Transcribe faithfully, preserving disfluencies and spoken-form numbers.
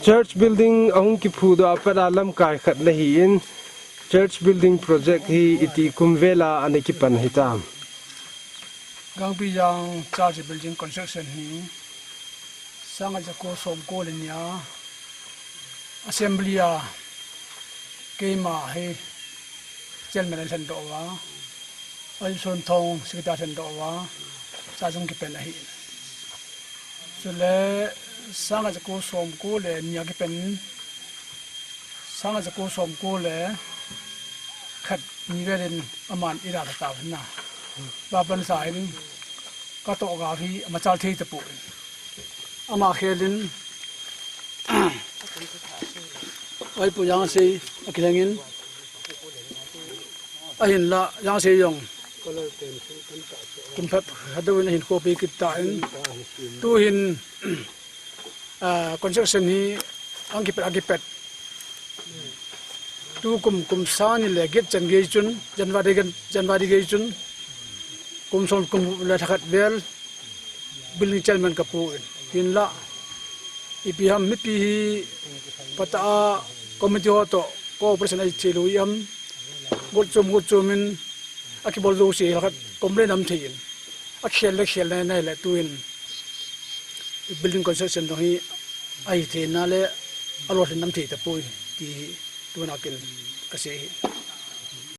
Church building ahung kiphudoh a pat a lamkai khat nahin, church building project hi iti kum vel a ana kipan hitam? Gangpijang Church building construction hi sanga jako somko le nia Assembly a keima hi Chairman a lhendoh uva, Aison Thong Secretary lhendoh uva, cha jong kipen ahi. Chule sanga jako somko le nia kipen, sanga jako somko le khat ni velin aman ila ta ta na. Ba ban sa hin katoh ga hi amachal thei tapoi. Ama khelin, ai pu yang sei akilengin, ahinla yang sei jong kum phat hadou in ahin khopi kit tan, tuhin, ah, construction hi ahung kipet, ahung kipet. Tukum, kum sang ni le get chan gei chun, January, January gei chun, kum som kum le thakhat vel building chairman kapu in. Hinla, ipi ham mipi hi pata a committee ho toh cooperation ahi thei lou ham, got chom, got chom in, akibol jouse hi khat complain um thei in, akhel le khel nai nai le tuin building construction jong hi ahi theina le alolhin um thei tapoi ti hi tuna kin kasei hi.